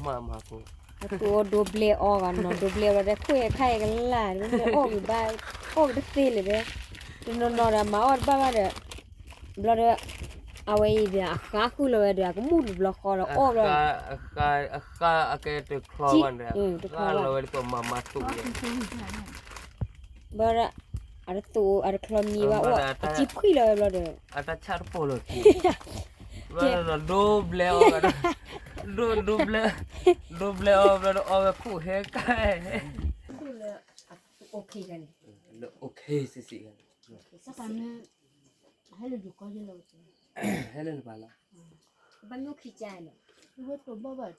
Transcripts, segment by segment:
မၤမၤဖိ အသူၣ်အီၤဒိဘျဲၣ်အီၤဂၤနီၤ ဒိဘျဲၣ်အီၤဒီး ခိၣ်ဟဲခါဟဲကလၢ် မ့မ့ၢ်အီၣ်ဂံၢ်ဘါ အီၣ်ကတသ့လၢၤဘဲ တနီၤနီၤဒီး မၤအီၣ်တဘၣ်ဘၣ်ဒီး ဘျီဒီး အဝဲအံၤဒီး အဃါဃုာ်လီၤဝဲဒီး အကမူၣ်တဘျီဃီဒီး အီၣ်ဘျီ အဃါအကဲတချီဘၣ်န့ၣ် တချီဘၣ်လီၤဝဲဒ်သိးမၤမၤသူၣ် ဘျီဒီး အတသူၣ်အတချီမံၤဘၣ်အိၣ် အစံဖှံလီၤဝဲဘျီဒီး အတၢ်ဆၣ်တပိာ်လီၤခံ ဘျီဒီး ဒိဘျဲၣ်အီၤ ဒိဘျဲၣ် ဒိဘျဲၣ်အီၤဘျီဒီး အီၣ်ဝဲခိၣ်ဟဲကါ လၢ OK စံးစံး ဟဲလၢနပၤလီၤ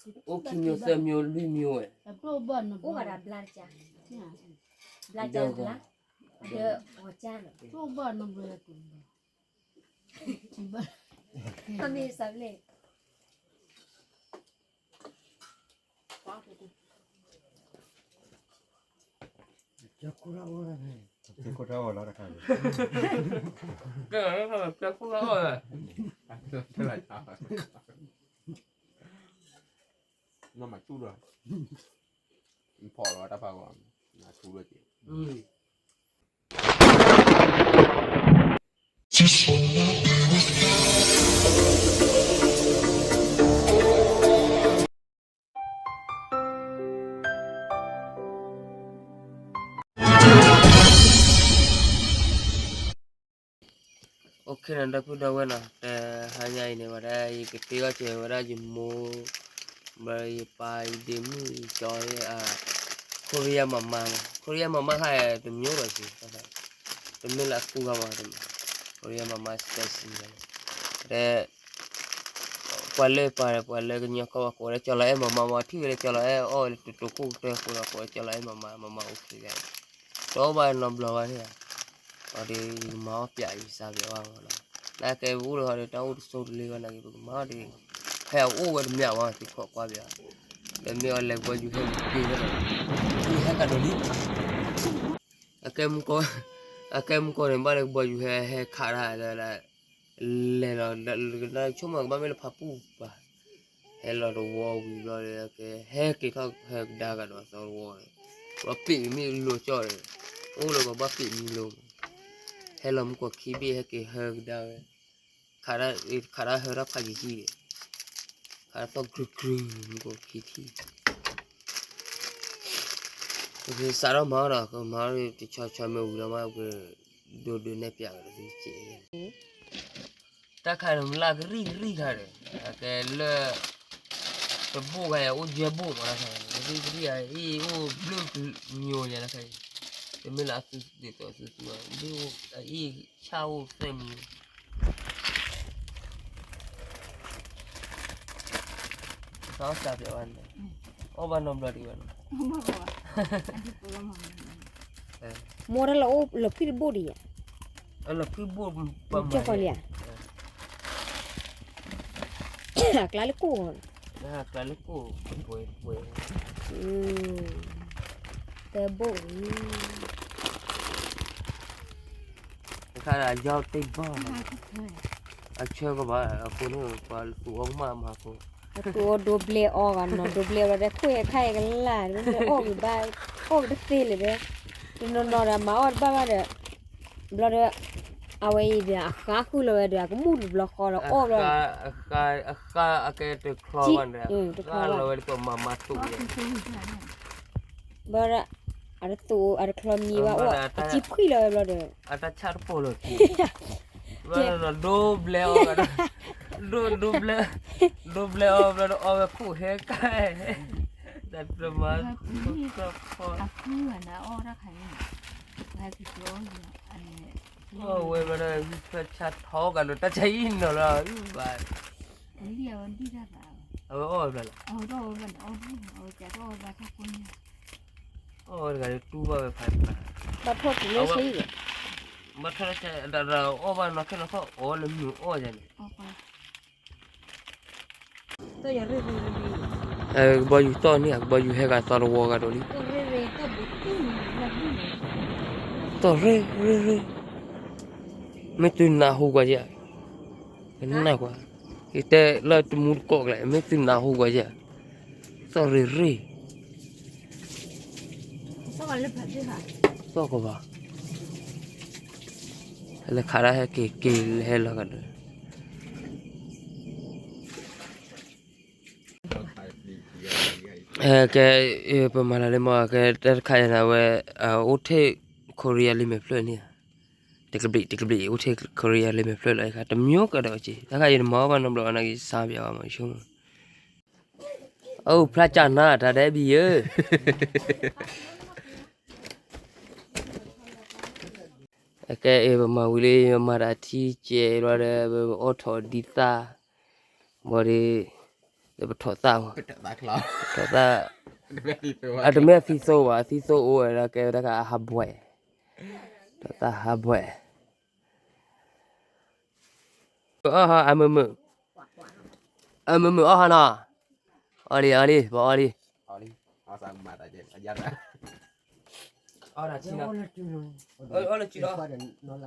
အိၣ်ခံမျိုးသၢမျိုးလွံၢ်မျိုးဝဲ ဘျါတကါ ဘျါတကါ ဒီးဂီၤကါ မ့ၢ်စးဘျဲၣ် ကဲ ကဲ ကဲ နမၤဆူၣ်ဒီး နဖီၣ်လီၤတၢ်ဖးဂီၤ နဆူၣ်ဒီးက့ၤ OK နီၤ ဒီပုၢ်ဒီဝဲၢ်နီၤ တဟါညါအံၤန့ၣ် ဝဲဒၣ်ယကတ့အီၣ်စၢၤဝဲဒၣ်ယမိၢ် ဘျီယပၢ် ယဒ့မုၣ် ယကၠီ ခိရံယါမၤမါ ခိရံယါမၤမါခါ တမျိုးဒီးစံး တမ့ၢ်လၢအကူဂၤမး ခိရံယါမၤမါ special တဲ ပှၤလၢပၢ်ဒီး ပှၤလၢကညီကီၢ်ဘၣ် ကိးဝဲလၢကၠီလီၤအဲၣ်မၤမါ မ့ၢ်ထံၣ်ဝဲလၢကၠီလီၤအဲၣ်အီၣ်ဝဲလၢတတိၤခိၣ်ကတၢၢ်အဃိဒီး ကိးဝဲကၠီလီၤအဲၣ်မၤမါ မၤမါ OK ဂၤ တအီၣ်ဘၣ်နီတဘျီဘၣ်န့ၣ်ဧါ ဒီးယကမၤအီၣ်ပျးယစၢ်ပျးဝဲမးနီၤ နာ်ကဲပအိၣ်ဒီးဟီဒီး တၢ်အိၣ်တဆိးတလ့ဘၣ်နာ်က့ ပကမၤအီၣ်တဂ့ၤ ဖဲအအိၣ်ဝဲတမ့ၢ်ဝဲ သုခိးကွၢ်ပျး ဒီးမ့ၢ်အီၤလဲၤကဘီယူၤဟဲက့ၤဝဲဒီး ဟဲကဒီးလံ အကဲမူကီၢ် အကဲမူကီၢ်န့ၣ် ဘၣ်လၢကဘီယူၤဟဲ ဟဲခးတၢ် လဲၤလီၤ ဆိကမိၣ်ကဘၣ်မ့ၢ်လၢဖးပူၣ်ပၤ ဟဲလီၤတဝီဝံၤဘျီဒီး ကဲ ဟဲက့ၤထီၣ်ဟဲကဒါကဒီးသီတဝီဒီး ပှၤပ့ၢ်မ့ၢ်လိၤကၠီဒီး အိၣ်လၢပှၤဘၣ်ပ့ၢ်မံလိၤ ဟဲလီၤမူကီၢ်ခံဘ့ၣ် ဟဲက့ၤဟဲကဒါဝဲ ခးဒၣ် ခးဒၣ်ဟၢထီၣ်ဖးယံာ်ယံာ်ဒီး ခးဒၣ်သီၣ်ကြုာ်ကြုာ် မူကီၢ်ခံထံၣ် စးထီၣ်မၤအီၣ်ဒီး ကမၤအီၣ်တဆီဆီမ့ၢ်ဝံၤဒီးမး ပကဒိးဒုးနဲၣ်ပျးကဒီးသုစဲး တၢ်ခါန့ၣ် မုၢ်လၢ်ကရံၣ်ကရံၣ်ခါဒီး အကဲလၢ တဘိၣ်ခါအံၤ အိၣ်ယဲၢ်ဘိၣ်မးတၢ်ခါ ကရံၣ်ကရံၣ်အံၤ အိၣ်ဘျုးကမျိုးညါတၢ်ခါအံၤ တမ့ၢ်လၢအသုးဒ်သိးသုးသုးဘၣ် ဘျုးအံၤ ဆၣ်အိၣ်သၢမံၤ သးအီၣ်စးပျးဝဲန့ၣ် အီၣ်ဘၣ်နီတဘျီဒံးဘၣ်နီၤ မိၢ်တၢ်လီၤအိၣ်လီၤဖှံတဘိၣ်ဒံးဧါ အလီၤဖှံဘိၣ်ပှၤမၤ ကၠီကီၢ်လံဧါ အကျါလၢကိၣ် အကျါလၢကိၣ် ပှဲၤပှဲၤ တဘိၣ်လံ တခါအယီၢ်တ့ၢ်ဘီၣ် အဆၢကဘၣ်အဃိန့ၣ် ပှၤသူၣ်အီၣ်ကမၣ်မၤဖိ အသူၣ်အီၤဒိဘျဲၣ်အီၤဂၤနီၤ ဒိဘျဲၣ်အီၤဒီး ခိၣ်ဟဲခါဟဲကလၢ် မ့မ့ၢ်အီၣ်ဂံၢ်ဘါ အီၣ်ကတသ့လၢၤဘဲ တနီၤနီၤဒီး မၤအီၣ်တဘၣ်ဘၣ်ဒီး ဘျီဒီး အဝဲအံၤဒီး အဃါဃုာ်လီၤဝဲဒီး အကမူၣ်တဘျီဃီဒီး အီၣ်ဘျီ အဃါအကဲတချီဘၣ်န့ၣ် ဃါလီၤဝဲဒ်သိးမၤမၤသူၣ် ဘျီဒီး အတသူၣ်အတချီမံၤဘၣ်အိၣ် အစံဖှံလီၤဝဲဘျီဒီး အတၢ်ဆၣ်တပိာ်လီၤခံ ဘျီဒီးဒိဘျဲၣ်အီၤ ဒိ ဒိဘျဲၣ် ဒိဘျဲၣ်အီၤဘျီဒီးအီၣ်ဝဲခိၣ်ဟဲကါ တၢ်တမၤ အဝဲဘျီဒီး ဖဲဆါထီကဒီး တၢ်ဆါအံၤနီၤလီၤ ဘၣ် အဝဲအီၣ်ဝဲဘျီလီၤ အီၣ်ဝဲတဂၤလၢတူၢ်ဘၣ်ဝဲဖးတဖၣ် ဘၣ်ထီၣ်တုၤလၢဆံး ဘၣ်ထီၣ်တၢ်ဒၣ်အီၣ်ဘၣ်နီၢ်ခဲနီၢ်ခီ အီၣ်လၢမုာ်အီၣ်ယၤန့ၣ် ကဘီယူၤသီၣ်န့ၣ် ကဘီယူၤဟဲဂၤသီတဝီဂၤဒီးလံ သီၣ်ရ့ၣ်ရ့ၣ်ရ့ၣ် မ့ၢ်သုနၢ်ဟူကွၢ်ယဲၢ် ကနၣ်ကွၢ် ယတဲလၢတမူတကိးကျဲ မ့ၢ်သုနၢ်ဟူကွၢ်ယဲၢ် သီၣ်ရ့ၣ်ရ့ၣ်, သီၣ်ကဘၣ်, လဲၤခးဒၣ်ဟဲက့ၤက့ၤဟဲလီၤကဒီး ကဲ, ပမၤလၢလၢမ့ၢ်ကဲတၢ်တခါအံၤန့ၣ် အဝဲ အိၣ်ထဲ Korea လံာ်မဲာ်ဖျၢၣ်န့ၣ်, တကဘျံးတကဘျံး အိၣ်ထဲ Korea လံာ်မဲာ်ဖျၢၣ်လီၤ, တမံၤကဒီးက့ၤ တၢ်ခါအံၤန့ၣ် မၤအီၣ်ဘၣ်နီတဘျီဘၣ် နာ်က့ၤဆါပယီၤဘၣ်မဆိ, အိၣ်ဖျါကၢ်နါတၢ်ဒဲးဘံယၢ ကဲ ပမၤဝံၤလံ ပမၤတၢ်ထံကဲးလီၤဒီး ပအိၣ်ထီၣ်ဒ်သၣ်, ဘၣ်ဒီး ပထီၣ်သၣ်မး, ထီၣ်သၣ်, အတမ့ၢ်အသံသိဘၣ် အသံသိအိၣ်ဝဲဒၣ် ကဲဝဲဒၣ်ကအဟးဘှဲး, ထီၣ်သၣ်ဟးဘှဲး, အီၣ်ဟီ အမုာ်မုာ်, အမုာ်မုာ်အီၣ်ဟီနီၤ, အီၣ်လံအီၣ်လံ ပအီၣ်လံ, အီၣ်လံ, အီၣ်လၢ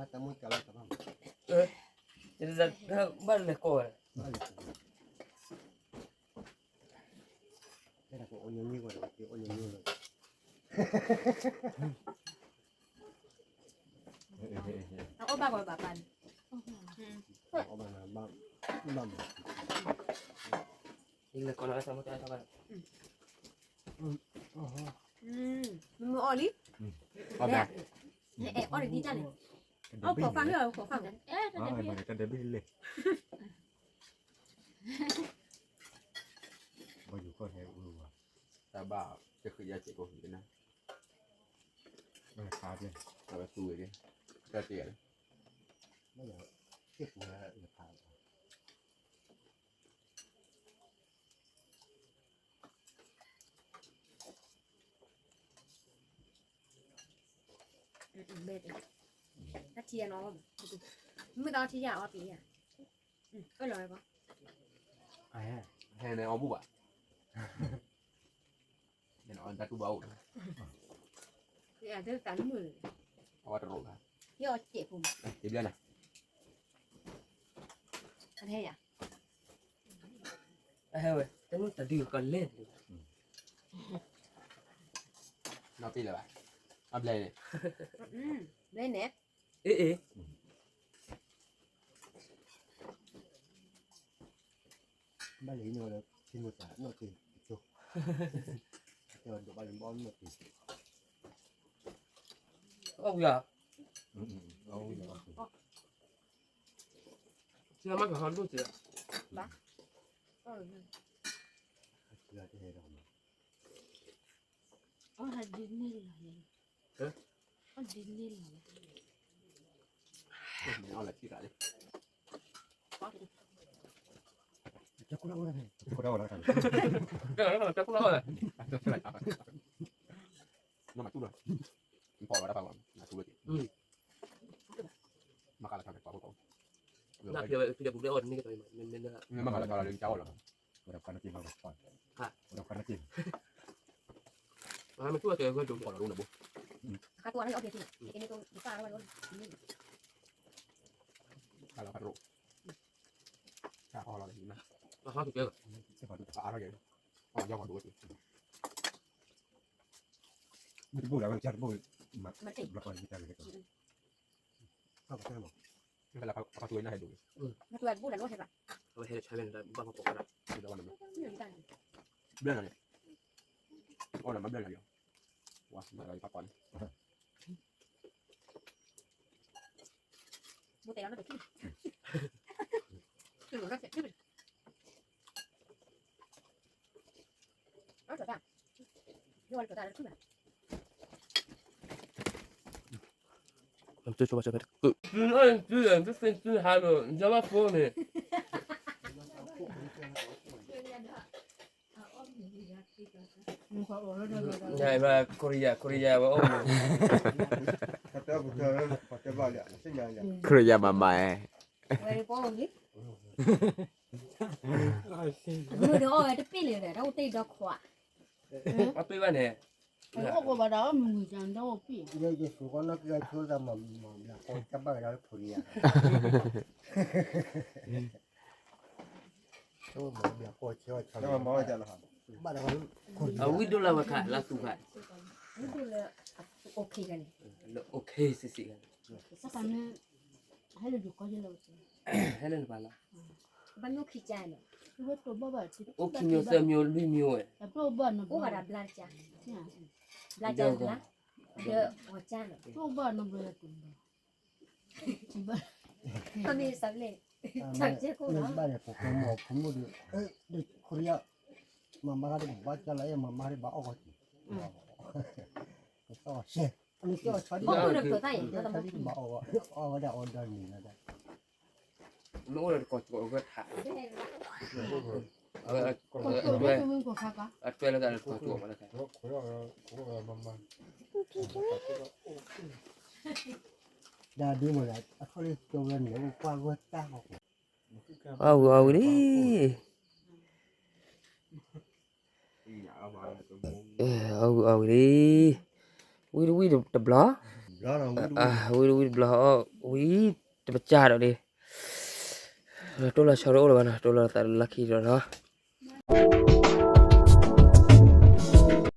စုလီၤ, ဘၣ်လဲၤကိးဝဲ အအိၣ်ဘၣ်ကီးဘၣ်ပၢ်န့ၣ်, မ့ၢ်အီၣ်လံ, အီၣ်တဒ်တၢ်န့ၣ်, အီၣ်ခိးဖၣ်မ့ၢ်အီၣ်ခိးဖၣ်မ့ၢ်, ဘၣ်ယူၤခီၣ်ဟဲအူဝဲ, တၢ်ဘၣ်, တဃုယၤစဲးကိးဃုကနၣ်, အဝဲသူဝဲ, တၢ်တ့ၢ်ယၤလၢ တၢ်ထံယၤနီၤ, မုၢ်တၢ်ထံယၤအီၣ်တ့ၢ်ယၤ, အၢၣ်လီၤဝဲကီး, ဟဲန့ၣ်အီၣ်ဘူၣ်ဘၣ်, တၢ်တူၢ်ဘၣ်အိၣ်, အဝဲတရိးဘၣ်, ယအီၣ်စဲးဖိ, တဘျီနၤ, အဟဲယၤ အဟဲဝဲ တနုၢ်တဒုကလဲၣ်, နီၢ်ပ့ၢ်လၢၤဘၣ်, အဘျဲၣ်န့ၣ်, ဘျဲၣ်န့ၣ်, အ့ၣ်အ့ၣ်, ဘၣ်လၢယန့ၣ်ဝဲလၢ ထံမိၢ်သးနီၢ်က့ၤကၠိ, တဲဝဲဒိးဘၣ်လၢဘီနီၢ်က့ၤ, အီၣ်ဝံၤဧါ, ဆံမၤကဟီဒိၣ်စဲး, ဘၣ်, အီၣ်ဒ်န့ၣ်လီၤ, အီၣ်ဒ်န့ၣ်လီၤ, အီၣ်လၢထံၣ်တၢ်လံ, တၢ်ကူၣ်လၢအီၣ်လၢ, တၢ်ကူၣ်လၢအီၣ်လၢ, နမၤတူၢ်လီၤ, နဖီၣ်လီၤတၢ်ဖးလီၤ, နတူၢ်လီၤ, မၤကလၤကလၤပှၤဖိ, နဖီၣ်ဝဲဖံးတၢ်ပူၤလၢအီၣ်တန့ၢ်ကတီၤ, မၤကလၤကလၤလၢကၠီအီၣ်လီၤ, ဝဲဒၣ်ခွါနက့ၤမၤကဖီၣ်, ဝဲဒၣ်ခွါနက့ၤ, မၤတူၢ်ဝဲကဲဝဲဒိၣ်ဖီၣ်လီၤဒိၣ်နဘိ, ခါတူၢ်အီၣ်န့ၣ်အီၣ်ကဲက့ၤ, ကဲန့ၣ်တူၢ်တပၢ်ဝဲဒိၣ်, ခါလီၤခါတရိး, ခါအီၣ်လီၤ, အဟီကကဲ, အအါထီၣ်ကဲ, အီၣ်ယီၢ်ပှၤဒိၣ်ဝဲက့ၤ, မ့ၢ်တဘိၣ်လၢဝဲကၢ်တဘိၣ်, မ့ၢ်တဘိၣ်လၢဝဲကၢ်တဘိၣ်, မ့ၢ်လၢအဖါတူၢ်ဝဲနၢ်ဟဲဒိၣ်, မ့ၢ်တဘိၣ်လၢဝဲဟဲဘၣ်, အဝဲဟဲလၢဆါဝဲန့ၣ် ဘၣ်ဖီၣ်ဖီၣ်ကဒါ, ဘျဲၣ်နၤန့ၣ်, အီၣ်နၤမၤဘျဲၣ်နၤလံ, ဝါမၤလီၤယဖးကွၢ်န့ၣ် Korea, Korea ဝဲအိၣ်မး, Korea မၤမၤ, မုၢ်ဒီးအီၣ်ဝဲတပ့ၢ်လၢၤဒီး တၢ်အိၣ်တ့ၢ်ဒီခွါ, အပ့ၢ်ဘၣ်န့ၣ်, အိၣ်ကဘၣ်ဒီးမုၢ်မုၢ်တၢ်ဒီအိၣ်ပ့ၢ်, ယဲယဆိကီၢ်နီၢ်က့ၤအဆိသးမၤမၤဘျါဃီတၢ်ဘၣ်ကဒါလၢ Korea, ဆိမၤဘျါဃီဆဲအီၤဆါလီၤ, အဝံၣ်ဒိၣ်လၢဝဲခါ လၢသူခါ, လၢအိၣ်ခ့စံးစံး, ဟဲလၢနပၤလီၤ, အိၣ်ခံမျိုးသၢမျိုးလွံၢ်မျိုးဝဲ, ဘၣ်ဒီး ပကမီၤဖိမုၣ်ဒီး ခိၣ်ယီၢ် မၤမါတဘၣ်ကၢ်လီၤအဲၣ် မၤမါတဘၣ်အီၣ်ဂီၢ်က့ၤ, ကသီၣ်ရှဲ, နကၠီၣ်ဆီဒံၣ်, ကသီၣ်ဆီဒံၣ်တဘၣ်အီၣ်ဂီၢ်, အီၣ်ဝဲဒၣ်အီၣ်ဒီးန့ၣ်လီၤဒီး, မ့ၢ်အိၣ်ဒီးတကိးကၠီၣ်အဂၢၢ်ထး, အတွဲလၢတကိးကၠီၣ်မးလၢ, ဒ်ဒ်မ့ၢ်လၢ အထီၣ်လၢကၠီဝဲန့ၣ် အိၣ်ကွၢ်ဂီၢ်တၢ်ဃီ, အဝံၤအဝံၤလံ, အဝံၤအဝံၤလံ, ဝံတဝံၣ်တဘျီ, ဝံတဝံၣ်တဘျီ, ဝံတပစၢ်ဒီးလံ, တိၢ်လီၤဆီတအိၣ်လၢၤဘၣ်နီၤ, တိၢ်လီၤသးလၢခံဒီးနီၤ.